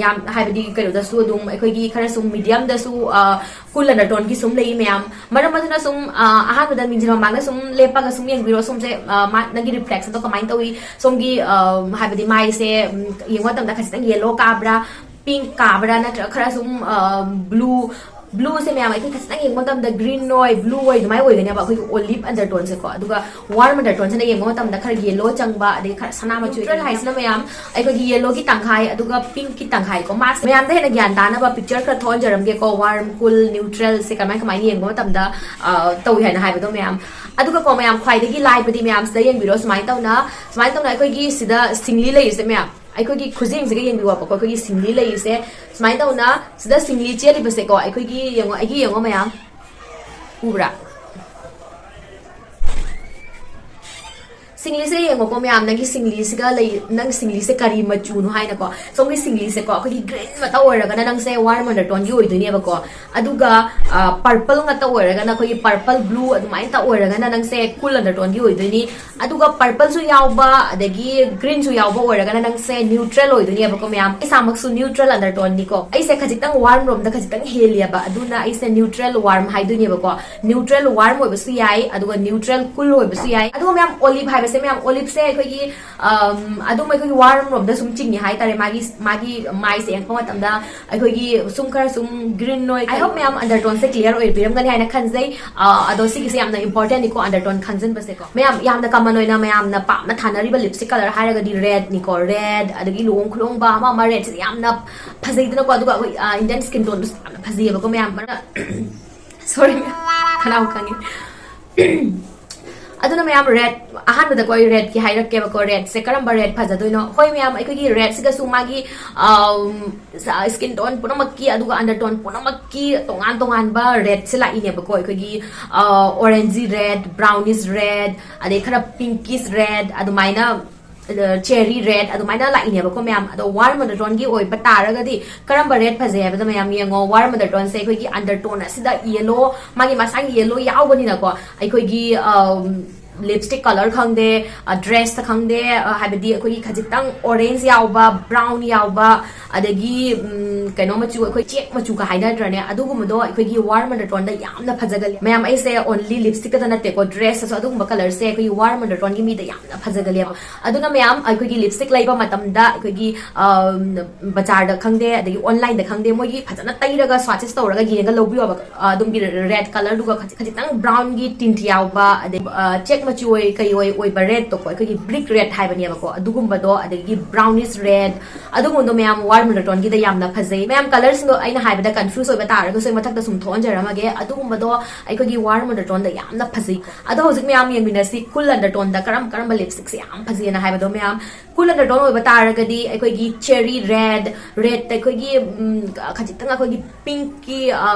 ꯌꯥꯝ, ꯍꯥꯏꯕꯗꯤ ꯀꯩꯅꯣꯗꯁꯨ ꯑꯗꯨꯝ, ꯑꯩꯈꯣꯏꯒꯤ ꯈꯔ ꯁꯨꯝ ꯃꯤꯗꯤꯌꯝꯗꯁꯨ, ꯑ, ꯀꯨꯜ ꯑꯟꯗꯔꯇꯣꯟꯒꯤ ꯁꯨꯝ ꯂꯩ ꯃꯌꯥꯝ꯫ ꯃꯔꯝ ꯑꯗꯨꯅ ꯁꯨꯝ, ꯑ, ꯑꯍꯥꯟꯕꯗ ꯃꯤꯡꯁꯦꯜ ꯃꯃꯥꯡꯗ ꯁꯨꯝ ꯂꯦꯞꯄꯒ ꯁꯨꯝ ꯌꯦꯡꯕꯤꯔꯣ, ꯁꯣꯝꯁꯦ, ꯑ, ꯃꯥ-, ꯅꯪꯒꯤ ꯔꯤꯐ꯭ꯂꯦꯛꯁꯟꯗꯣ ꯀꯃꯥꯏꯅ ꯇꯧꯏ, ꯁꯣꯝꯒꯤ, ꯑ, ꯍꯥꯏꯕꯗꯤ ꯃꯥꯏꯁꯦ, ꯎꯝ, ꯌꯦꯡꯕ ꯃꯇꯝꯗ ꯈꯖꯤꯛꯇꯪ ꯌꯦꯜꯂꯣ ꯀꯥꯕ꯭ꯔꯥ, ꯄꯤꯡ ꯀꯥꯕ꯭ꯔꯥ, ꯅꯠꯇ꯭ꯔꯒ ꯈꯔ ꯁꯨꯝ, ꯑ, ꯕ꯭ꯂꯨ, ꯕ꯭ꯂꯨꯁꯦ ꯃꯌꯥꯝ ꯑꯩꯈꯣꯏ ꯈꯖꯤꯛꯇꯪ ꯌꯦꯡꯕ ꯃꯇꯝꯗ ꯒ꯭ꯔꯤꯟ ꯑꯣꯏ, ꯕ꯭ꯂꯨ ꯑꯣꯏ, ꯑꯗꯨꯃꯥꯏꯅ ꯑꯣꯏꯒꯅꯦꯕ ꯑꯩꯈꯣꯏꯒꯤ ꯑꯣꯂꯤꯞ ꯑꯟꯗꯔꯇꯣꯟꯁꯦꯀꯣ꯫ ꯑꯗꯨꯒ ꯋꯥꯔꯝ ꯑꯟꯗꯔꯇꯣꯟꯁꯤꯅ ꯌꯦꯡꯕ ꯃꯇꯝꯗ ꯈꯔ ꯌꯦꯜꯂꯣ ꯆꯪꯕ, ꯑꯗꯩ ꯈꯔ ꯁꯅꯥ ꯃꯆꯨ ꯅ꯭ꯌꯨꯇ꯭ꯔꯦꯜ ꯍꯥꯏꯁꯤꯅ ꯃꯌꯥꯝ ꯑꯩꯈꯣꯏꯒꯤ ꯌꯦꯜꯂꯣꯒꯤ ꯇꯪꯈꯥꯏ ꯑꯗꯨꯒ ꯄꯤꯡꯀꯤ ꯇꯪꯈꯥꯏꯀꯣ꯫ ꯃꯥꯁꯦ ꯃꯌꯥꯝꯗ ꯍꯦꯟꯅ ꯒ꯭ꯌꯥꯟ ꯇꯥꯅꯕ ꯄꯤꯛꯆꯔ ꯈꯔ ꯊꯣꯛꯍꯟꯖꯔꯝꯒꯦꯀꯣ, ꯋꯥꯔꯝ, ꯀꯨꯜ, ꯅ꯭ꯌꯨꯇ꯭ꯔꯦꯜꯁꯦ ꯀꯃꯥꯏ ꯀꯃꯥꯏꯅ ꯌꯦꯡꯕ ꯃꯇꯝꯗ, ꯑ, ꯇꯧꯏ ꯍꯥꯏꯅ ꯍꯥꯏꯕꯗꯣ ꯃꯌꯥꯝ꯫ ꯑꯗꯨꯒꯀꯣ ꯃꯌꯥꯝ, ꯈ꯭ꯋꯥꯏꯗꯒꯤ ꯂꯥꯏꯕꯗꯤ ꯃꯌꯥꯝꯁꯤꯗ ꯌꯦꯡꯕꯤꯔꯣ, ꯁꯨꯃꯥꯏꯅ ꯇꯧꯅ, ꯁꯨꯃꯥꯏꯅ ꯇꯧꯅ ꯑꯩꯈꯣꯏꯒꯤ ꯁꯤꯗ ꯁꯤꯡꯂꯤ ꯂꯩꯔꯤꯁꯦ ꯃꯌꯥꯝ, ꯑꯩꯈꯣꯏꯒꯤ ꯈꯨꯖꯤꯡꯁꯤꯒ ꯌꯦꯡꯕꯤꯌꯣꯕꯀꯣ, ꯑꯩꯈꯣꯏꯒꯤ ꯁꯤꯡꯂꯤ ꯂꯩꯔꯤꯁꯦ ꯁꯨꯃꯥꯏꯅ ꯇꯧꯅ, ꯁꯤꯗ ꯁꯤꯡꯂꯤ ꯆꯦꯜꯂꯤꯕꯁꯦꯀꯣ, ꯑꯩꯈꯣꯏꯒꯤ ꯌꯦꯡꯉꯣ, ꯑꯩꯒꯤ ꯌꯦꯡꯉꯣ ꯃꯌꯥꯝ, ꯎꯕ꯭ꯔꯥ? ꯁꯤꯡꯂꯤꯁꯦ ꯌꯦꯡꯉꯣꯀꯣ ꯃꯌꯥꯝ, ꯅꯪꯒꯤ ꯁꯤꯡꯂꯤꯁꯤꯒ ꯂꯩ, ꯅꯪ ꯁꯤꯡꯂꯤꯁꯦ ꯀꯔꯤ ꯃꯆꯨꯅꯣ ꯍꯥꯏꯅꯀꯣ꯫ ꯁꯣꯝꯒꯤ ꯁꯤꯡꯂꯤꯁꯦꯀꯣ, ꯑꯩꯈꯣꯏꯒꯤ ꯒ꯭ꯔꯤꯟ ꯉꯥꯛꯇ ꯑꯣꯏꯔꯒꯅ ꯅꯪꯁꯦ ꯋꯥꯔꯝ ꯑꯟꯗꯔꯇꯣꯟꯒꯤ ꯑꯣꯏꯗꯣꯏꯅꯦꯕꯀꯣ꯫ ꯑꯗꯨꯒ, ꯑ, ꯄꯔꯄꯜ ꯉꯥꯛꯇ ꯑꯣꯏꯔꯒꯅ, ꯑꯩꯈꯣꯏꯒꯤ ꯄꯔꯄꯜ ꯕ꯭ꯂꯨ ꯑꯗꯨꯃꯥꯏꯅ ꯇ ꯑꯣꯏꯔꯒꯅ ꯅꯪꯁꯦ ꯀꯨꯜ ꯑꯟꯗꯔꯇꯣꯟꯒꯤ ꯑꯣꯏꯗꯣꯏꯅꯤ꯫ ꯑꯗꯨꯒ ꯄꯔꯄꯜꯁꯨ ꯌꯥꯎꯕ ꯑꯗꯒꯤ ꯒ꯭ꯔꯤꯟꯁꯨ ꯌꯥꯎꯕ ꯑꯣꯏꯔꯒꯅ ꯅꯪꯁꯦ ꯅ꯭ꯌꯨꯇ꯭ꯔꯦꯜ ꯑꯣꯏꯗꯣꯏꯅꯦꯕꯀꯣ ꯃꯌꯥꯝ꯫ ꯏꯁꯥꯃꯛꯁꯨ ꯅ꯭ꯌꯨꯇ꯭ꯔꯦꯜ ꯑꯟꯗꯔꯇꯣꯟꯅꯤꯀꯣ꯫ ꯑꯩꯁꯦ ꯈꯖꯤꯛꯇꯪ ꯋꯥꯔꯝ ꯔꯣꯝꯗ ꯈꯖꯤꯛꯇꯪ ꯍꯦꯜꯂꯤꯑꯕ, ꯑꯗꯨꯅ ꯑꯩꯁꯦ ꯅ꯭ꯌꯨꯇ꯭ꯔꯦꯜ ꯋꯥꯔꯝ ꯍꯥꯏꯗꯣꯏꯅꯦꯕꯀꯣ꯫ ꯅ꯭ꯌꯨꯇ꯭ꯔꯦꯜ ꯋꯥꯔꯝ ꯑꯣꯏꯕꯁꯨ ꯌꯥꯏ, ꯑꯗꯨꯒ ꯅ꯭ꯌꯨꯇ꯭ꯔꯦꯜ ꯀꯨꯜ ꯑꯣꯏꯕꯁꯨ ꯌꯥꯏ꯫ ꯑꯗꯨꯒ ꯃꯌꯥꯝ, ꯑꯣꯂꯤꯞ ꯍꯥꯏꯕꯁꯦ ꯃꯌꯥꯝ, ꯑꯣꯂꯤꯞꯁꯦ ꯑꯩꯈꯣꯏꯒꯤ, ꯑꯝ, ꯑꯗꯨꯝ ꯑꯩꯈꯣꯏꯒꯤ ꯋꯥꯔꯝ ꯔꯣꯝꯗ ꯁꯨꯝ ꯆꯤꯡꯉꯦ ꯍꯥꯏꯇꯥꯔꯦ꯫ ꯃꯥꯒꯤ, ꯃꯥꯒꯤ ꯃꯥꯏꯁꯦ ꯌꯦꯡꯉꯛꯄ ꯃꯇꯝꯗ ꯑꯩꯈꯣꯏꯒꯤ ꯁꯨꯝ ꯈꯔ ꯁꯨꯝ ꯒ꯭ꯔꯤꯟ ꯑꯣꯏ꯫ I hope ꯃꯌꯥꯝ ꯑꯟꯗꯔꯇꯣꯟꯁꯦ ꯀ꯭ꯂꯤꯌꯥꯔ ꯑꯣꯏꯕꯤꯔꯝꯒꯅꯤ ꯍꯥꯏꯅ ꯈꯟꯖꯩ꯫ ꯑ, ꯑꯗꯣ ꯁꯤꯒꯤꯁꯦ ꯌꯥꯝꯅ ꯏꯝꯄꯣꯔꯇꯦꯟꯅꯤꯀꯣ, ꯑꯟꯗꯔꯇꯣꯟ ꯈꯪꯖꯤꯟꯕꯁꯦꯀꯣ꯫ ꯃꯌꯥꯝ, ꯌꯥꯝꯅ ꯀꯃꯟ ꯑꯣꯏꯅ ꯃꯌꯥꯝꯅ ꯄꯥꯝꯅ ꯊꯥꯅꯔꯤꯕ ꯂꯤꯞꯁꯇꯤꯛ ꯀꯂꯔ ꯍꯥꯏꯔꯒꯗꯤ ꯔꯦꯗꯅꯤꯀꯣ, ꯔꯦꯗ, ꯑꯗꯒꯤ ꯂꯨꯍꯣꯡ ꯈꯨꯂꯣꯡꯕ ꯑꯃ ꯑꯃ, ꯔꯦꯗꯁꯤꯗꯤ ꯌꯥꯝꯅ ꯐꯖꯩꯗꯅꯀꯣ꯫ ꯑꯗꯨꯒ ꯑꯩꯈꯣꯏ, ꯑ, ꯏꯟꯗꯤꯌꯟ ꯁ꯭ꯀꯤꯟ ꯇꯣꯟꯗꯨꯁꯨ ꯌꯥꯝꯅ ꯐꯖꯩꯌꯦꯕꯀꯣ ꯃꯌꯥꯝ꯫ ꯁꯣꯔꯤ, ꯈꯅꯥꯎ ꯈꯪꯉꯤ꯫ ꯑꯗꯨꯅ ꯃꯌꯥꯝ, ꯔꯦꯗ, ꯑꯍꯥꯟꯕꯗꯀꯣ ꯑꯩ ꯔꯦꯗꯀꯤ ꯍꯥꯏꯔꯛꯀꯦꯕꯀꯣ꯫ ꯔꯦꯗꯁꯦ ꯀꯔꯝꯕ ꯔꯦꯗ ꯐꯖꯗꯣꯏꯅꯣ? ꯍꯣꯏ ꯃꯌꯥꯝ, ꯑꯩꯈꯣꯏꯒꯤ ꯔꯦꯗꯁꯤꯒꯁꯨ ꯃꯥꯒꯤ ꯁ꯭ꯀꯤꯟ ꯇꯣꯟ ꯄꯨꯝꯅꯃꯛꯀꯤ, ꯑꯗꯨꯒ ꯑꯟꯗꯔ ꯇꯣꯟ ꯄꯨꯝꯅꯃꯛꯀꯤ ꯇꯣꯉꯥꯟ ꯇꯣꯉꯥꯟꯕ ꯔꯦꯗꯁꯦ ꯂꯥꯛꯏꯅꯦꯕꯀꯣ꯫ ꯑꯩꯈꯣꯏꯒꯤ ꯑꯣꯔꯦꯟꯖꯤ ꯔꯦꯗ, ꯕ꯭ꯔꯥꯎꯅꯤꯁ ꯔꯦꯗ, ꯑꯗꯩ ꯈꯔ ꯄꯤꯡꯀꯤꯁ ꯔꯦꯗ, ꯑꯗꯨꯃꯥꯏꯅ ꯆꯦꯔꯤ ꯔꯦꯗ, ꯑꯗꯨꯃꯥꯏꯅ ꯂꯥꯛꯏꯅꯦꯕꯀꯣ ꯃꯌꯥꯝ꯫ ꯑꯗꯣ ꯋꯥꯔꯝ ꯑꯟꯗꯔ ꯇꯣꯟꯒꯤ ꯑꯣꯏꯕ ꯇꯥꯔꯒꯗꯤ ꯀꯔꯝꯕ ꯔꯦꯗ ꯐꯖꯩ ꯍꯥꯏꯕꯗ, ꯃꯌꯥꯝ ꯌꯦꯡꯉꯣ, ꯋꯥꯔꯝ ꯑꯟꯗꯔ ꯇꯣꯟꯁꯦ ꯑꯩꯈꯣꯏꯒꯤ ꯑꯟꯗꯔ ꯇꯣꯟ ꯑꯁꯤꯗ ꯌꯦꯂꯣ, ꯃꯥꯒꯤ ꯃꯁꯥꯒꯤ ꯌꯦꯂꯣ ꯌꯥꯎꯕꯅꯤꯅꯀꯣ, ꯑꯩꯈꯣꯏꯒꯤ ꯂꯤꯞꯁꯇꯤꯛ ꯀꯂꯔ ꯈꯪꯗꯦ, ꯗ꯭ꯔꯦꯁꯇ ꯈꯪꯗꯦ, ꯍꯥꯏꯕꯗꯤ ꯑꯩꯈꯣꯏꯒꯤ ꯈꯖꯤꯛꯇꯪ ꯑꯣꯔꯦꯟꯖ ꯌꯥꯎꯕ, ꯕ꯭ꯔꯥꯎꯟ ꯌꯥꯎꯕ, ꯑꯗꯒꯤ ꯀꯩꯅꯣ ꯃꯆꯨ, ꯑꯩꯈꯣꯏ ꯆꯦꯛ ꯃꯆꯨꯒ ꯍꯥꯏꯅꯗ꯭ꯔꯅꯦ, ꯑꯗꯨꯒꯨꯝꯕꯗꯣ ꯑꯩꯈꯣꯏꯒꯤ ꯋꯥꯔꯝ ꯑꯟꯗꯔ ꯇꯣꯟꯗ ꯌꯥꯝꯅ ꯐꯖꯒꯜꯂꯤ ꯃꯌꯥꯝ꯫ ꯑꯩꯁꯦ ꯑꯣꯟꯂꯤ ꯂꯤꯞꯁꯇꯤꯛꯇꯗ ꯅꯠꯇꯦꯀꯣ, ꯗ꯭ꯔꯦꯁꯇꯁꯨ ꯑꯗꯨꯒꯨꯝꯕ ꯀꯂꯔꯁꯦ ꯑꯩꯈꯣꯏꯒꯤ ꯋꯥꯔꯝ ꯑꯟꯗꯔ ꯇꯣꯟꯒꯤ ꯃꯤꯗ ꯌꯥꯝꯅ ꯐꯖꯒꯜꯂꯦꯕ꯫ ꯑꯗꯨꯅ ꯃꯌꯥꯝ, ꯑꯩꯈꯣꯏꯒꯤ ꯂꯤꯞꯁꯇꯤꯛ ꯂꯩꯕ ꯃꯇꯝꯗ ꯑꯩꯈꯣꯏꯒꯤ ꯕꯖꯥꯔꯗ ꯈꯪꯗꯦ, ꯑꯗꯒꯤ ꯑꯣꯟꯂꯥꯏꯟꯗ ꯈꯪꯗꯦ, ꯃꯣꯏꯒꯤ ꯐꯖꯅ ꯇꯩꯔꯒ ꯁ꯭ꯋꯥꯆꯦꯁ ꯇꯧꯔꯒ ꯌꯦꯡꯉꯒ ꯂꯧꯕꯤꯌꯣꯕ꯫ ꯑꯗꯨꯝꯒꯤ ꯔꯦꯗ ꯀꯂꯔꯗꯨꯒ ꯈꯖꯤꯛꯇꯪ ꯕ꯭ꯔꯥꯎꯟꯒꯤ ꯇꯤꯟꯠ ꯌꯥꯎꯕ, ꯑꯗꯩ ꯆꯦꯛ ꯃꯆꯨ ꯑꯣꯏ ꯀꯩ ꯑꯣꯏ ꯑꯣꯏꯕ ꯔꯦꯗꯇꯣꯀꯣ, ꯑꯩꯈꯣꯏꯒꯤ ꯕ꯭ꯔꯤꯛ ꯔꯦꯗ ꯍꯥꯏꯕꯅꯦꯕꯀꯣ, ꯑꯗꯨꯒꯨꯝꯕꯗꯣ, ꯑꯗꯒꯤ ꯕ꯭ꯔꯥꯎꯅꯤꯁ ꯔꯦꯗ, ꯑꯗꯨꯒꯨꯝꯕꯗꯣ ꯃꯌꯥꯝ ꯋꯥꯔꯝ ꯑꯟꯗꯔ ꯇꯣꯟꯒꯤꯗ ꯌꯥꯝꯅ ꯐꯖꯩ ꯃꯌꯥꯝ꯫ ꯀꯂꯔꯁꯤꯡꯗꯣ ꯑꯩꯅ ꯍꯥꯏꯕꯗ ꯀꯟꯐ꯭ꯌꯨꯁ ꯑꯣꯏꯕ ꯇꯥꯔꯒꯁꯨ ꯑꯩ ꯃꯊꯛꯇ ꯁꯨꯝ ꯊꯣꯛꯍꯟꯖꯔꯝꯃꯒꯦ꯫ ꯑꯗꯨꯒꯨꯝꯕꯗꯣ ꯑꯩꯈꯣꯏꯒꯤ ꯋꯥꯔꯝ ꯑꯟꯗꯔ ꯇꯣꯟꯗ ꯌꯥꯝꯅ ꯐꯖꯩ꯫ ꯑꯗꯣ ꯍꯧꯖꯤꯛ ꯃꯌꯥꯝ ꯌꯦꯡꯃꯤꯟꯅꯁꯤ, ꯀꯨꯜ ꯑꯟꯗꯔ ꯇꯣꯟꯗ ꯀꯔꯝ ꯀꯔꯝꯕ ꯂꯤꯞꯁꯇꯤꯛꯁꯦ ꯌꯥꯝ ꯐꯖꯩꯅ ꯍꯥꯏꯕꯗꯣ ꯃꯌꯥꯝ꯫ ꯀꯨꯜ ꯑꯟꯗꯔ ꯇꯣꯟ ꯑꯣꯏꯕ ꯇꯥꯔꯒꯗꯤ ꯑꯩꯈꯣꯏꯒꯤ ꯆꯦꯔꯤ ꯔꯦꯗ, ꯔꯦꯗꯇ ꯑꯩꯈꯣꯏꯒꯤ ꯈꯖꯤꯛꯇꯪ ꯑꯩꯈꯣꯏꯒꯤ ꯄꯤꯡꯀꯤ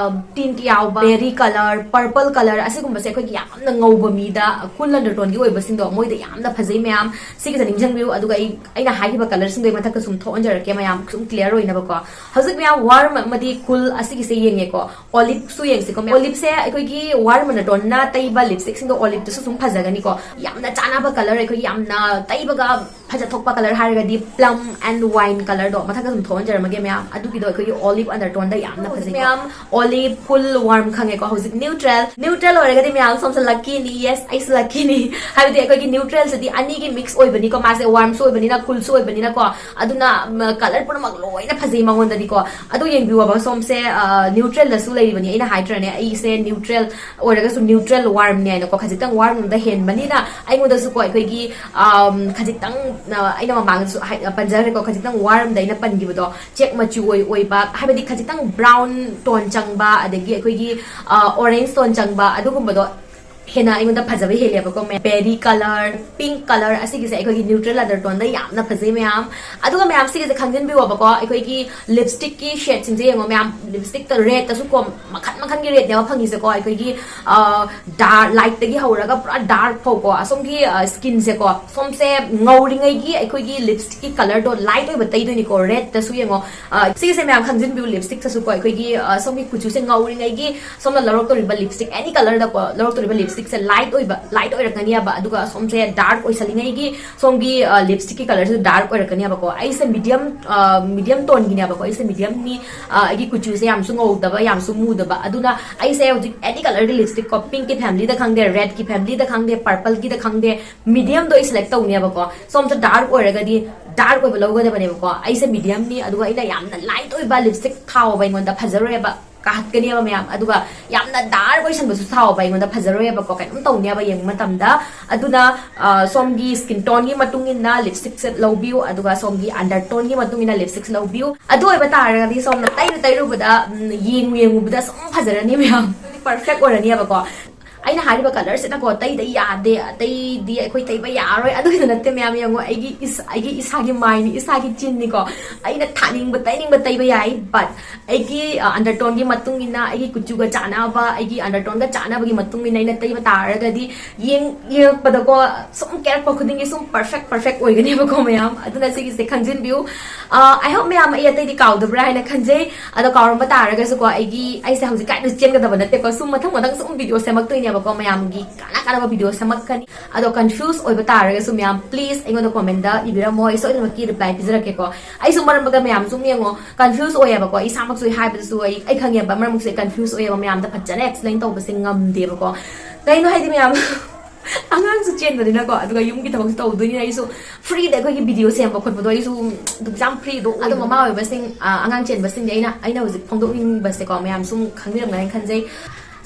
ꯇꯤꯟꯠ ꯌꯥꯎꯕ, ꯕꯦꯔꯤ ꯀꯂꯔ, ꯄꯔꯄꯜ ꯀꯂꯔ, ꯑꯁꯤꯒꯨꯝꯕꯁꯦ ꯑꯩꯈꯣꯏꯒꯤ ꯌꯥꯝꯅ ꯉꯧꯕ ꯃꯤꯗ ꯀꯨꯜ ꯑꯟꯗꯔ ꯇꯣꯟꯒꯤ ꯑꯣꯏꯕꯁꯤꯡꯗꯣ ꯃꯣꯏꯗ ꯌꯥꯝꯅ ꯐꯖꯩ ꯃꯌꯥꯝ꯫ ꯁꯤꯒꯤꯁꯦ ꯅꯤꯡꯁꯤꯡꯕꯤꯌꯨ꯫ ꯑꯗꯨꯒ ꯑꯩ ꯑꯩꯅ ꯍꯥꯏꯈꯤꯕ ꯀꯂꯔꯁꯤꯡꯗꯣ ꯑꯩ ꯃꯊꯛꯇ ꯁꯨꯝ ꯊꯣꯛꯍꯟꯖꯔꯛꯀꯦ ꯃꯌꯥꯝ, ꯁꯨꯝ ꯀ꯭ꯂꯤꯌꯥꯔ ꯑꯣꯏꯅꯕꯀꯣ꯫ ꯍꯧꯖꯤꯛ ꯃꯌꯥꯝ ꯋꯥꯔꯝ ꯑꯃꯗꯤ ꯀꯨꯜ ꯑꯁꯤꯒꯤꯁꯦ ꯌꯦꯡꯉꯦꯀꯣ꯫ ꯑꯣꯂꯤꯞꯁꯨ ꯌꯦꯡꯁꯤꯀꯣ ꯃꯌꯥꯝ꯫ ꯑꯣꯂꯤꯞꯁꯦ ꯑꯩꯈꯣꯏꯒꯤ ꯋꯥꯔꯝ ꯑꯟꯗꯔ ꯇꯣꯟꯅ ꯇꯩꯕ ꯂꯤꯞꯁꯇꯤꯛꯁꯤꯡꯗꯣ ꯑꯣꯂꯤꯞꯇꯁꯨ ꯁꯨꯝ ꯐꯖꯒꯅꯤꯀꯣ꯫ ꯌꯥꯝꯅ ꯆꯥꯟꯅꯕ ꯀꯂꯔ, ꯑꯩꯈꯣꯏꯒꯤ ꯌꯥꯝꯅ ꯇꯩꯕꯒ ꯐꯖꯊꯣꯛꯄ ꯀꯂꯔ ꯍꯥꯏꯔꯒꯗꯤ ꯄ꯭ꯂꯝ ꯑꯦꯟ ꯋꯥꯏꯟ ꯀꯂꯔꯗꯣ ꯃꯊꯛꯇ ꯑꯗꯨꯝ ꯊꯣꯛꯍꯟꯖꯔꯝꯃꯒꯦ ꯃꯌꯥꯝ꯫ ꯑꯗꯨꯒꯤꯗꯣ ꯑꯩꯈꯣꯏꯒꯤ ꯑꯣꯂꯤꯞ ꯑꯟꯗꯔ ꯇꯣꯟꯗ ꯌꯥꯝꯅ ꯐꯖꯩ ꯃꯌꯥꯝ꯫ ꯑꯣꯂꯤꯞ, ꯀꯨꯜ, ꯋꯥꯔꯝ ꯈꯪꯉꯦꯀꯣ꯫ ꯍꯧꯖꯤꯛ ꯅ꯭ꯌꯨꯇ꯭ꯔꯦꯜ, ꯅ꯭ꯌꯨꯇ꯭ꯔꯦꯜ ꯑꯣꯏꯔꯒꯗꯤ ꯃꯌꯥꯝ ꯁꯣꯝꯁꯦ ꯂꯛꯀꯤꯅꯤ꯫ ꯌꯦꯁ, ꯑꯩꯁꯨ ꯂꯛꯀꯤꯅꯤ꯫ ꯍꯥꯏꯕꯗꯤ ꯑꯩꯈꯣꯏꯒꯤ ꯅ꯭ꯌꯨꯇ꯭ꯔꯦꯜꯁꯤꯗꯤ ꯑꯅꯤꯒꯤ ꯃꯤꯛꯁ ꯑꯣꯏꯕꯅꯤꯀꯣ, ꯃꯥꯁꯦ ꯋꯥꯔꯝꯁꯨ ꯑꯣꯏꯕꯅꯤꯅ ꯀꯨꯜꯁꯨ ꯑꯣꯏꯕꯅꯤꯅꯀꯣ꯫ ꯑꯗꯨꯅ ꯀꯂꯔ ꯄꯨꯝꯅꯃꯛ ꯂꯣꯏꯅ ꯐꯖꯩ ꯃꯉꯣꯟꯗꯗꯤꯀꯣ꯫ ꯑꯗꯨ ꯌꯦꯡꯕꯤꯌꯣꯕ ꯁꯣꯝꯁꯦ, ꯅ꯭ꯌꯨꯇ꯭ꯔꯦꯜꯗꯁꯨ ꯂꯩꯔꯤꯕꯅꯤ꯫ ꯑꯩꯅ ꯍꯥꯏꯗ꯭ꯔꯅꯦ, ꯑꯩꯁꯦ ꯅ꯭ꯌꯨꯇ꯭ꯔꯦꯜ ꯑꯣꯏꯔꯒꯁꯨ ꯅ꯭ꯌꯨꯇ꯭ꯔꯦꯜ ꯋꯥꯔꯝꯅꯦ ꯍꯥꯏꯅꯀꯣ꯫ ꯈꯖꯤꯛꯇꯪ ꯋꯥꯔꯝꯗ ꯍꯦꯟꯕꯅꯤꯅ ꯑꯩꯉꯣꯟꯗꯁꯨꯀꯣ ꯑꯩꯈꯣꯏꯒꯤ ꯈꯖꯤꯛꯇꯪ, ꯑꯩꯅ ꯃꯃꯥꯡꯗꯁꯨ ꯄꯟꯖꯈ꯭ꯔꯦꯀꯣ, ꯈꯖꯤꯛꯇꯪ ꯋꯥꯔꯝꯗ ꯑꯩꯅ ꯄꯟꯈꯤꯕꯗꯣ, ꯆꯦꯛ ꯃꯆꯨ ꯑꯣꯏ ꯑꯣꯏꯕ, ꯍꯥꯏꯕꯗꯤ ꯈꯖꯤꯛꯇꯪ ꯕ꯭ꯔꯥꯎꯟ ꯇꯣꯟ ꯆꯪꯕ, ꯑꯗꯒꯤ ꯑꯩꯈꯣꯏꯒꯤ ꯑꯣꯔꯦꯟꯖ ꯇꯣꯟ ꯆꯪꯕ, ꯑꯗꯨꯒꯨꯝꯕꯗꯣ ꯍꯦꯟꯅ ꯑꯩꯉꯣꯟꯗ ꯐꯖꯕ ꯍꯦꯜꯂꯦꯕꯀꯣ ꯃꯌꯥꯝ꯫ Berry color, pink color ꯑꯁꯤꯒꯤꯁꯦ ꯑꯩꯈꯣꯏꯒꯤ neutral undertoneꯗ ꯌꯥꯝꯅ ꯐꯖꯩ ꯃꯌꯥꯝ꯫ ꯑꯗꯨꯒ ꯃꯌꯥꯝ ꯁꯤꯒꯤꯁꯦ ꯈꯪꯖꯤꯟꯕꯤꯌꯣꯕꯀꯣ, ꯑꯩꯈꯣꯏꯒꯤ lipstickꯀꯤ shadeꯁꯤꯡꯁꯦ ꯌꯦꯡꯉꯣ ꯃꯌꯥꯝ, lipstickꯇ redꯇꯁꯨ ꯀꯣ ꯃꯈꯟ ꯃꯈꯟꯒꯤ redꯅꯦꯕ ꯐꯪꯉꯤꯁꯦꯀꯣ꯫ ꯑꯩꯈꯣꯏꯒꯤ dark, lightꯇꯒꯤ ꯍꯧꯔꯒ ꯄꯨꯔꯥ dark ꯐꯥꯎꯀꯣ꯫ ꯑꯁꯣꯝꯒꯤ skinꯁꯦꯀꯣ, ꯁꯣꯝꯁꯦ ꯉꯧꯔꯤꯉꯩꯒꯤ ꯑꯩꯈꯣꯏꯒꯤ lipstickꯀꯤ colorꯗꯣ light ꯑꯣꯏꯕ ꯇꯩꯗꯣꯏꯅꯤꯀꯣ꯫ Redꯇꯁꯨ ꯌꯦꯡꯉꯣ, ꯑ, ꯁꯤꯒꯤꯁꯦ ꯃꯌꯥꯝ ꯈꯪꯖꯤꯟꯕꯤꯌꯨ, lipstickꯇꯁꯨ ꯀꯣ ꯑꯩꯈꯣꯏꯒꯤ, ꯑ, ꯁꯣꯝꯒꯤ ꯀꯨꯆꯨꯁꯦ ꯉꯧꯔꯤꯉꯩꯒꯤ ꯁꯣꯝꯅ ꯂꯧꯔꯛꯇꯧꯔꯤꯕ lipstick, any colorꯗꯀꯣ ꯂꯧꯔꯛꯇꯧꯔꯤꯕ lipstickꯁꯦ light ꯑꯣꯏꯕ, light ꯑꯣꯏꯔꯛꯀꯅꯤꯕ꯫ ꯑꯗꯨꯒ ꯁꯣꯝꯁꯦ dark ꯑꯣꯏꯁꯜꯂꯤꯉꯩꯒꯤ ꯁꯣꯝꯒꯤ lipstickꯀꯤ colorꯁꯤꯁꯨ dark ꯑꯣꯏꯔꯛꯀꯅꯤꯕꯀꯣ꯫ ꯑꯩꯁꯦ medium, medium toneꯒꯤꯅꯦꯕꯀꯣ, ꯑꯩꯁꯦ mediumꯅꯤ꯫ ꯑ, ꯑꯩꯒꯤ ꯀꯨꯆꯨꯁꯦ ꯌꯥꯝꯁꯨ ꯉꯧꯗꯕ, ꯌꯥꯝꯁꯨ ꯃꯨꯗꯕ꯫ ꯑꯗꯨꯅ ꯑꯩꯁꯦ ꯍꯧꯖꯤꯛ any colorꯒꯤ lipstickꯀꯣ, pinkꯀꯤ familyꯗ ꯈꯪꯗꯦ, redꯀꯤ familyꯗ ꯈꯪꯗꯦ, purpleꯒꯤꯗ ꯈꯪꯗꯦ, mediumꯗꯣ ꯑꯩ select ꯇꯧꯅꯦꯕꯀꯣ꯫ ꯁꯣꯝꯗ dark ꯑꯣꯏꯔꯒꯗꯤ dark ꯑꯣꯏꯕ ꯂꯧꯒꯗꯕꯅꯦꯕꯀꯣ꯫ ꯑꯩꯁꯦ mediumꯅꯤ, ꯑꯗꯨꯒ ꯑꯩꯅ ꯌꯥꯝꯅ light ꯑꯣꯏꯕ lipstick ꯊꯥꯎꯕ ꯑꯩꯉꯣꯟꯗ ꯐꯖꯔꯣꯏꯕ, ꯀꯥꯍꯠꯀꯅꯦꯕ ꯃꯌꯥꯝ꯫ ꯑꯗꯨꯒ ꯌꯥꯝꯅ dark ꯑꯣꯏꯁꯟꯕꯁꯨ ꯊꯥꯎꯕ ꯑꯩꯉꯣꯟꯗ ꯐꯖꯔꯣꯏꯕꯀꯣ, ꯀꯩꯅꯣꯝ ꯇꯧꯅꯦꯕ ꯌꯦꯡꯕ ꯃꯇꯝꯗ꯫ ꯑꯗꯨꯅ ꯑ, ꯁꯣꯝꯒꯤ skin toneꯒꯤ ꯃꯇꯨꯡ ꯏꯟꯅ lipstickꯁꯦ ꯂꯧꯕꯤꯌꯨ, ꯑꯗꯨꯒ ꯁꯣꯝꯒꯤ undertoneꯒꯤ ꯃꯇꯨꯡ ꯏꯟꯅ lipsticks ꯂꯧꯕꯤꯌꯨ꯫ ꯑꯗꯨ ꯑꯣꯏꯕ ꯇꯥꯔꯒꯗꯤ ꯁꯣꯝꯅ ꯇꯩꯔꯨ ꯇꯩꯔꯨꯕꯗ, ꯎꯝ, ꯌꯦꯡꯉꯨ ꯌꯦꯡꯉꯨꯕꯗ ꯁꯨꯝ ꯐꯖꯔꯅꯤ ꯃꯌꯥꯝ, perfect ꯑꯣꯏꯔꯅꯤꯕꯀꯣ꯫ ꯑꯩꯅ ꯍꯥꯏꯔꯤꯕ colorꯁꯤꯅꯀꯣ ꯇꯩꯗ ꯌꯥꯗꯦ, ꯑꯇꯩꯗꯤ ꯑꯩꯈꯣꯏ ꯇꯩꯕ ꯌꯥꯔꯣꯏ, ꯑꯗꯨꯒꯤꯗ ꯅꯠꯇꯦ ꯃꯌꯥꯝ꯫ ꯌꯦꯡꯉꯣ, ꯑꯩꯒꯤ ꯏꯁ-, ꯑꯩꯒꯤ ꯏꯁꯥꯒꯤ ꯃꯥꯏꯅꯤ, ꯏꯁꯥꯒꯤ ꯆꯤꯟꯅꯤꯀꯣ꯫ ꯑꯩꯅ ꯊꯥꯅꯤꯡꯕ ꯇꯩꯅꯤꯡꯕ ꯇꯩꯕ ꯌꯥꯏ, but ꯑꯩꯒꯤ undertoneꯒꯤ ꯃꯇꯨꯡ ꯏꯟꯅ, ꯑꯩꯒꯤ ꯀꯨꯆꯨꯒ ꯆꯥꯟꯅꯕ, ꯑꯩꯒꯤ undertoneꯒ ꯆꯥꯟꯅꯕꯒꯤ ꯃꯇꯨꯡ ꯏꯟꯅ ꯑꯩꯅ ꯇꯩꯕ ꯇꯥꯔꯒꯗꯤ ꯌꯦꯡ-, ꯌꯦꯡꯉꯛꯄꯗꯀꯣ ꯁꯨꯝ ꯀꯦꯔꯛꯄ ꯈꯨꯗꯤꯡꯒꯤ ꯁꯨꯝ perfect, perfect ꯑꯣꯏꯒꯅꯦꯕꯀꯣ ꯃꯌꯥꯝ꯫ ꯑꯗꯨꯅ ꯁꯤꯒꯤꯁꯦ ꯈꯪꯖꯤꯟꯕꯤꯌꯨ꯫ ꯑ, I hope ꯃꯌꯥꯝ ꯑꯩ ꯑꯇꯩꯗꯤ ꯀꯥꯎꯗꯕ꯭ꯔꯥ ꯍꯥꯏꯅ ꯈꯟꯖꯩ꯫ ꯑꯗꯣ ꯀꯥꯎꯔꯝꯕ ꯇꯥꯔꯒꯁꯨꯀꯣ, ꯑꯩꯒꯤ, ꯑꯩꯁꯦ ꯍꯧꯖꯤꯛ ꯀꯥꯏꯗ ꯆꯦꯟꯒꯗꯕ ꯅꯠꯇꯦꯀꯣ, ꯁꯨꯝ ꯃꯊꯪ ꯃꯊꯪ ꯁꯨꯝ video ꯁꯦꯝꯃꯛꯇꯣꯏꯅꯦꯕꯀꯣ, ꯃꯌꯥꯝꯒꯤ ꯀꯥꯟꯅ ꯀꯥꯟꯅꯕ video ꯁꯦꯝꯃꯛꯀꯅꯤ꯫ ꯑꯗꯣ confuse ꯑꯣꯏꯕ ꯇꯥꯔꯒꯁꯨ ꯃꯌꯥꯝ please ꯑꯩꯉꯣꯟꯗ commentꯗ ꯏꯕꯤꯔꯝꯃꯣ, ꯑꯩ ꯁꯣꯏꯗꯅꯃꯛꯀꯤ reply ꯄꯤꯖꯔꯛꯀꯦꯀꯣ꯫ ꯑꯩꯁꯨ ꯃꯔꯝ ꯃꯔꯛꯇ ꯃꯌꯥꯝ ꯁꯨꯝ ꯌꯦꯡꯉꯣ, confuse ꯑꯣꯏꯌꯦꯕꯀꯣ, ꯏꯁꯥꯃꯛꯁꯨ ꯑꯩ ꯍꯥꯏꯕꯗꯁꯨ ꯑꯩ, ꯑꯩ ꯈꯪꯉꯦꯕ, ꯃꯔꯛ ꯃꯔꯛꯁꯦ confuse ꯑꯣꯏꯌꯦꯕ, ꯃꯌꯥꯝꯗ ꯐꯖꯅ explain ꯇꯧꯕꯁꯦ ꯉꯝꯗꯦꯕꯀꯣ꯫ ꯀꯩꯅꯣ ꯍꯥꯏꯗꯤ ꯃꯌꯥꯝ ꯑꯉꯥꯡꯁꯨ ꯆꯦꯟꯕꯅꯤꯅꯀꯣ, ꯑꯗꯨꯒ ꯌꯨꯝꯒꯤ ꯊꯕꯛꯁꯨ ꯇꯧꯗꯣꯏꯅꯤꯅ ꯑꯩꯁꯨ freeꯗ ꯑꯩꯈꯣꯏꯒꯤ video ꯁꯦꯝꯕ ꯈꯣꯠꯄꯗꯣ ꯑꯩꯁꯨ ꯑꯗꯨꯝ ꯌꯥꯝ freeꯗꯣ ꯑꯣꯏ꯫ ꯑꯗꯣ ꯃꯃꯥ ꯑꯣꯏꯕꯁꯤꯡ, ꯑ, ꯑꯉꯥꯡ ꯆꯦꯟꯕꯁꯤꯡꯗꯤ ꯑꯩꯅ, ꯑꯩꯅ ꯍꯧꯖꯤꯛ ꯐꯣꯡꯗꯣꯛꯅꯤꯡꯕꯁꯦꯀꯣ, ꯃꯌꯥꯝ ꯁꯨꯝ ꯈꯪꯕꯤꯔꯝꯒꯅꯤ ꯈꯟꯖꯩ꯫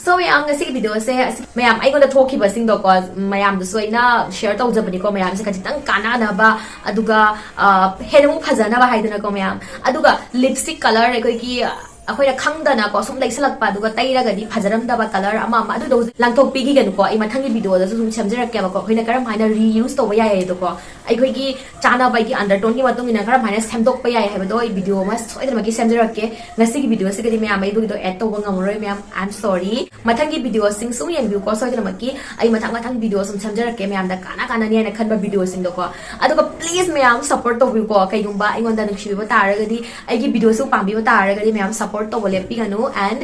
So ꯃꯌꯥꯝ, ꯉꯁꯤꯒꯤ videoꯁꯦ ꯑꯁꯤ ꯃꯌꯥꯝ ꯑꯩꯉꯣꯟꯗ ꯊꯣꯛꯈꯤꯕꯁꯤꯡꯗꯣꯀꯣ, ꯃꯌꯥꯝꯗꯁꯨ ꯑꯩꯅ share ꯇꯧꯖꯕꯅꯤꯀꯣ, ꯃꯌꯥꯝꯁꯦ ꯈꯖꯤꯛꯇꯪ ꯀꯥꯟꯅꯅꯕ, ꯑꯗꯨꯒ, ꯑ, ꯍꯦꯟꯅ ꯑꯃꯨꯛ ꯐꯖꯅꯕ ꯍꯥꯏꯗꯅꯀꯣ ꯃꯌꯥꯝ꯫ ꯑꯗꯨꯒ lipstick color ꯑꯩꯈꯣꯏꯒꯤ, ꯑ, ꯑꯩꯈꯣꯏꯅ ꯈꯪꯗꯅꯀꯣ ꯁꯨꯝ ꯂꯩꯁꯜꯂꯛꯄ, ꯑꯗꯨꯒ ꯇꯩꯔꯒꯗꯤ ꯐꯖꯔꯝꯗꯕ ꯀꯂꯔ ꯑꯃ ꯑꯃ, ꯑꯗꯨꯗꯣ ꯍꯧꯖꯤꯛ ꯂꯪꯊꯣꯛꯄꯤꯈꯤꯒꯅꯨꯀꯣ꯫ ꯑꯩ ꯃꯊꯪꯒꯤ ꯚꯤꯗꯤꯑꯣꯗꯁꯨ ꯁꯨꯝ ꯁꯦꯝꯖꯔꯛꯀꯦꯕꯀꯣ, ꯑꯩꯈꯣꯏꯅ ꯀꯔꯝ ꯍꯥꯏꯅ ꯔꯤꯌꯨꯁ ꯇꯧꯕ ꯌꯥꯏ ꯍꯥꯏꯗꯣꯀꯣ꯫ ꯑꯩꯈꯣꯏꯒꯤ ꯆꯥꯅꯕ, ꯑꯩꯒꯤ ꯑꯟꯗꯔꯇꯣꯟꯒꯤ ꯃꯇꯨꯡ ꯏꯟꯅ ꯀꯔꯝ ꯍꯥꯏꯅ ꯁꯦꯝꯗꯣꯛꯄ ꯌꯥꯏ ꯍꯥꯏꯕꯗꯣ ꯑꯩ ꯚꯤꯗꯤꯑꯣ ꯑꯃ ꯁꯣꯏꯗꯅꯃꯛꯀꯤ ꯁꯦꯝꯖꯔꯛꯀꯦ꯫ ꯉꯁꯤꯒꯤ ꯚꯤꯗꯤꯑꯣꯁꯤꯒꯗꯤ ꯃꯌꯥꯝ ꯑꯩ ꯑꯗꯨꯒꯤꯗꯣ ꯑꯦꯗ ꯇꯧꯕ ꯉꯝꯃꯔꯣꯏ ꯃꯌꯥꯝ, I am sorry꯫ ꯃꯊꯪꯒꯤ ꯚꯤꯗꯤꯑꯣꯁꯤꯡꯁꯨ ꯌꯦꯡꯕꯤꯌꯨꯀꯣ ꯁꯣꯏꯗꯅꯃꯛꯀꯤ꯫ ꯑꯩ ꯃꯊꯪ ꯃꯊꯪ ꯚꯤꯗꯤꯑꯣ ꯁꯨꯝ ꯁꯦꯝꯖꯔꯛꯀꯦ ꯃꯌꯥꯝꯗ ꯀꯥꯟꯅ ꯀꯥꯟꯅꯅꯤ ꯍꯥꯏꯅ ꯈꯟꯕ ꯚꯤꯗꯤꯑꯣꯁꯤꯡꯗꯣꯀꯣ꯫ ꯑꯗꯨꯒ ꯄ꯭ꯂꯤꯖ ꯃꯌꯥꯝ ꯁꯞꯄꯣꯔꯠ ꯇꯧꯕꯤꯌꯨꯀꯣ꯫ ꯀꯩꯒꯨꯝꯕ ꯑꯩꯉꯣꯟꯗ ꯅꯨꯡꯁꯤꯕꯤꯕ ꯇꯥꯔꯒꯗꯤ, ꯑꯩꯒꯤ ꯚꯤꯗꯤꯑꯣꯁꯨ ꯄꯥꯝꯕꯤꯕ ꯇꯥꯔꯒꯗꯤ ꯃꯌꯥꯝ ꯁꯞꯄꯣꯔꯠ ꯇꯧꯕ ꯂꯦꯞꯄꯤꯒꯅꯨ꯫ ꯑꯦꯟ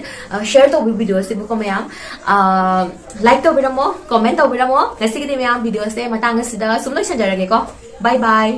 ꯁꯤꯌꯔ ꯇꯧꯕꯤꯌꯨ ꯚꯤꯗꯤꯑꯣꯁꯤꯕꯨꯀꯣ ꯃꯌꯥꯝ꯫ ꯂꯥꯏꯛ ꯇꯧꯕꯤꯔꯝꯃꯣ, ꯀꯣꯃꯦꯟ ꯇꯧꯕꯤꯔꯝꯃꯣ꯫ ꯉꯁꯤꯒꯤꯗꯤ ꯃꯌꯥꯝ ꯚꯤꯗꯤꯑꯣꯁꯦ ꯃꯇꯥꯡ ꯑꯁꯤꯗ ꯁꯨꯝ ꯂꯣꯏꯁꯤꯟꯖꯔꯒꯦꯀꯣ꯫ ꯕꯥꯏ ꯕꯥꯏ꯫